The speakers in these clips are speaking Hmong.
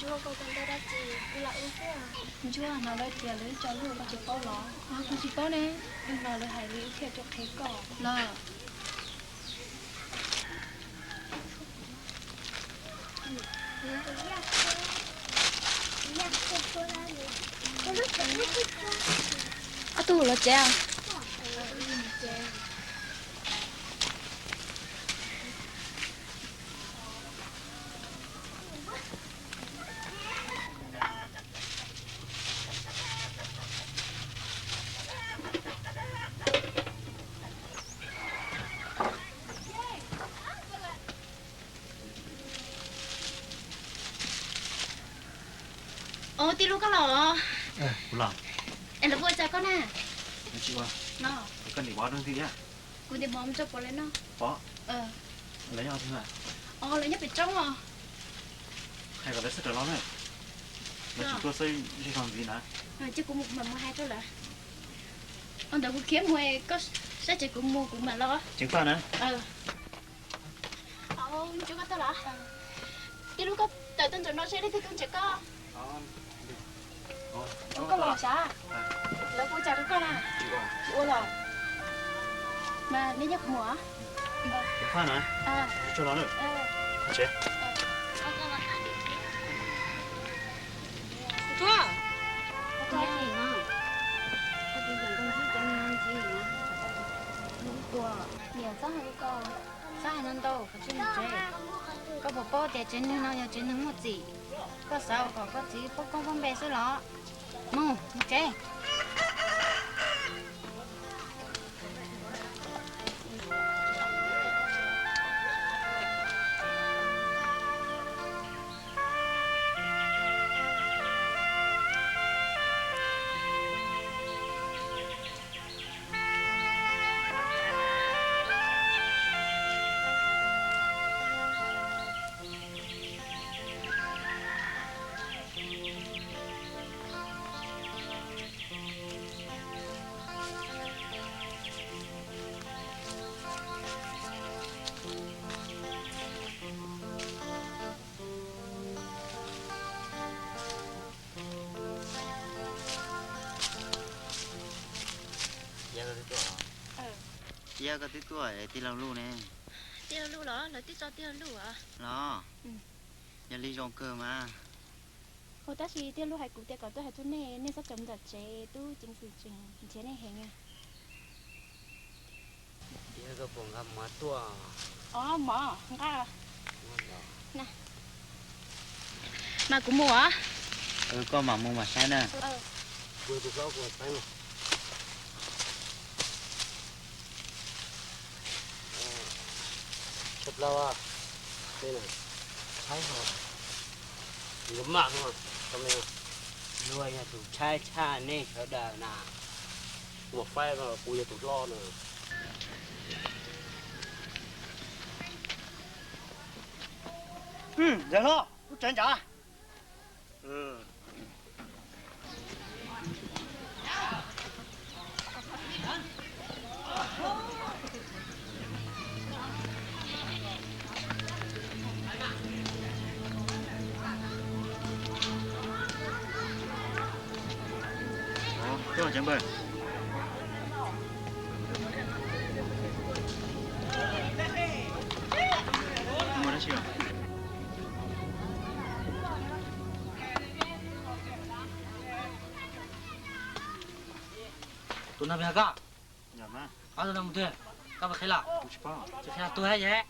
Ntsuag, koj ua ntawd dab tsi? Kuv lam ua xwb. Ntsuag, hnov lawv tias lawv ib co luag koj tsis paub los? Kuv tsis paub ne. Yog no lawv hais li wb thiaj tuaj qhia koj los. Ob tug los tsev. Ov, tij Lub, koj los? Kuv los. Es lawv puas ua cas koj na? Tsis ua. Koj niam Pov rau ntxim thiab? Kuv niam Pov mus tso pov lawv noj. Pov? Lawv nyob twg na? Ov, lawv nyob pem roob os. Hais kom lawv sawv daws los na. Lawv tsis tuaj xwb, zej zog ntxiv na. Ces kuv mam mus hais rau lawv. Ov, ntawd kuv khiav mus, koj saib tsev kuv mus kuv mam los. Ceev faj na. Ntsuag, koj tuaj los? Tij Lub, koj tawm tuaj ntawm no seb leej twg tuaj ntsib koj. Ov, koj los sav? Lawv puas ua cas rau koj na? Tsis ua los? Mas nej nyob kuv mus. Ceev faj na. Tsuag los na. Tsev. Ntsuag, niam txhob hais li ko, txhob hais no ntau, koj tsij mus tsev. Koj puas paub tias tsev neeg no yog tsev neeg muaj txim? Koj xav ua kom koj txiv poob koob poob npe xwb los? Mus, mus tsev. Yog koj twb tuaj, tij laug Luj ne? Tij laug Luj los? Lawv twb tso tij laug Luj los? Yog li zoo kawg mas. Ua tab sis tij laug Luj hais kuv tias kom tuaj hais rau nej, nej txhob tso ntawm tsev, tub ceev xwm tseem nrhiav nej heev. Yog koj puas nqa mov tuaj? Ov, mov nqa. Mas kuv mus os. Koj mam mus mam saib na. Tshaj plaws, tshaib ho, yuav maj, luag yog tus tshaib tshaj nej sawv daws na. Ua faib no kuv yog tus hlob na. Yawg hlob, kuv tsev ntsam. Tus no pem koj. Ob tug no mus twg? Koj puas qhia los? Tsis qhia tuag thiab ces.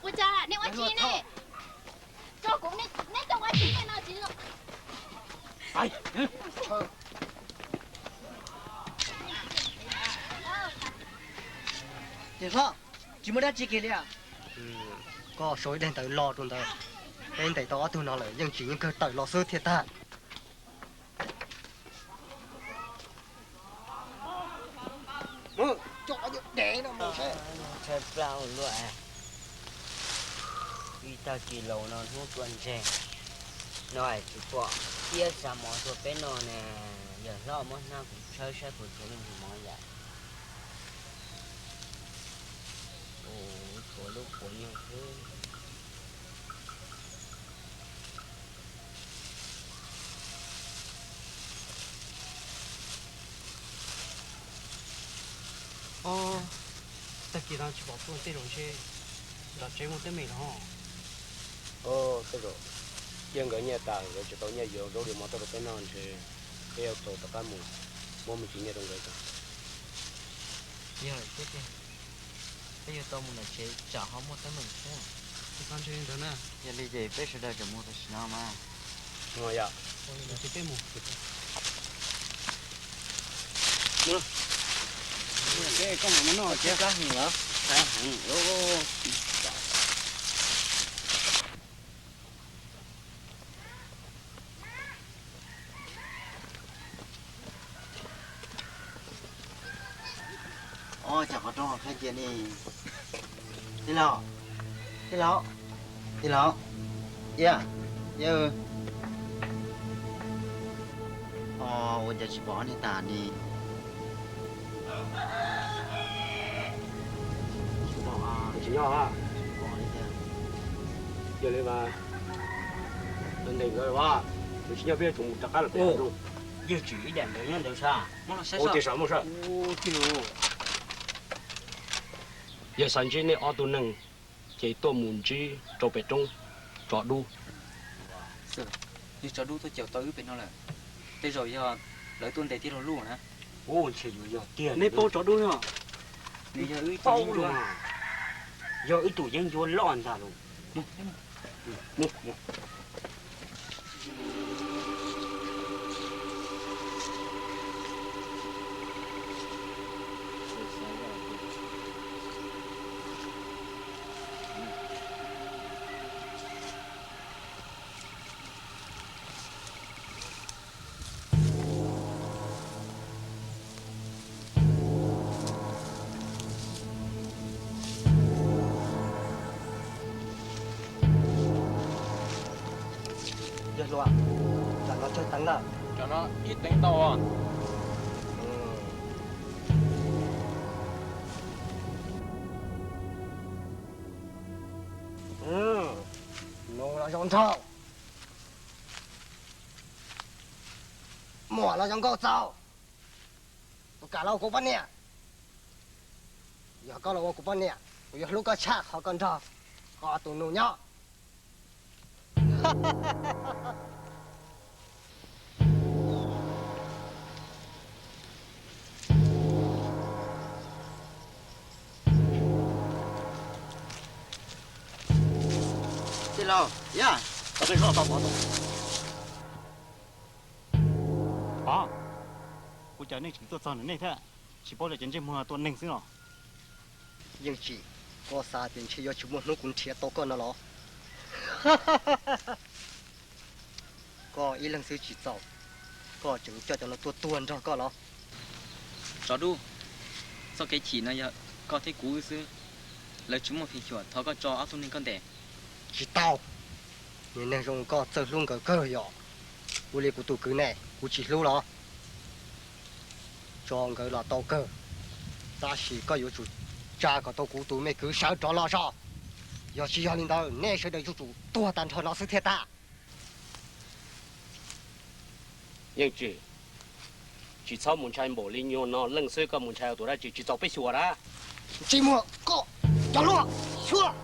Ua cas nej ua tsi ne? Tso kuv, nej coj ua tsi no tsis? Ces hlob, tsis muaj dab tsi kiag li. Koj sau ib daim ntawv lo rau ntawd, peb ntes tau ob tug no lawm yeej tsis yeej kawg tawm los xwb thiaj tag. Tshaib plab ua luaj, ib tag kis laus no hnub tuaj ntseeg no es tsis pom thiab xa mov tuaj peb noj ne. Yawg hlob muab hnab kuv tshawb saib puas tshuav leej twg mov yam. Ua tshuav lub puav nyuag xwb. Ces no tsis pom tuaj, tej zaum ntshe nram tsev muaj teeb meem los. Tej zaum cia nkawd nyiaj tas, nkawd tsis tau nyiaj yuav zaub yuav mov tuaj rau peb noj, ntshe peb yuav tau rov qab mus muab me ntsis nyiaj rau nkawd. Yog lawm thiab tiag, peb yuav tau mus nram tsev tsam ho muaj teeb meem thiab. Yog li ces peb sawv daws tseem mus tam sim no mas. Mus yom. Peb mus. Koj mus noj thiab. Ob, cov qhov rooj qhib cia ni. Tij laug, tij laug, tij laug, Iab, Iab, ua cas tsis pom ob niag tas ni? Tsis nyob, tsis pom li cas. Yog li mas ntev nkawd, nws tsis nyob peb yuav tsum mus rov qab los pem hav zoov. Yeej tsis ib daim ntawd nyob ntawd sas, muab los saib sas. Ua tias sas muaj sas. Yog xav ntsib nej ob tug neeg ces tuaj mus ntsib rau pem roob tso dub. Nws tso dub tuaj caum tau wb pem no lawm. Tej zaum yog lawv tuaj ntes tij laug Luj na. Ntshe yuav yog tiag. Nej paub tso dub no? Nws yog wb tus yeeb ncuab, yog wb tus yeeb ncuab loj ntag lauj. Yog hluas, tsam no tsawg teev lawm? Tsam no ib teev tau. Nug los zoo nraug, muam los zoo nkauj txaus. Puas kam los ua kuv poj niam? Yog koj los ua kuv poj niam, kuv yuav hlub koj tshaj qhov koj nrog koj tus nus nyob. Tij laug, yog, kuv cas nej tseem tuaj txog ntawm nej thiab, tsis paub li ces ntsej muag tua neeg xwb los? Yeej tsis, koj xav tias ntshe yuav tsis muaj hnub kuv nrhiav tau koj no los? Koj ib leeg xwb tsis txaus, koj tseem coj cov no tuaj tuag nrog koj los? Tsov dub, txoj kev chim no yog koj thiab kuv wb xwb, lawv tsis muaj phim xyuam, thov koj tso ob tug neeg koj ntes. Tsis tau, niag neeg zoo koj txawj hlub nkawd kawg yom. Ua li kuv tus kwv ne, kuv tsis hlub los? Tso nkawd los tau kawg, tab sis koj yuav tsum tsa kom tau kuv tus me kwv sawv rov los zog. Yog tsis yog li ntawd nej sawv daws yuav tsum tuag tag nrho no xwb thiaj tag. Yeej tsis, tsis txhob mus ntshai npaum li nyuag no leej xwb, koj mus ntshai tus dab tsi tsis txaus peb xyuas na. Ntsej muag koj, cov hluas, xyuas.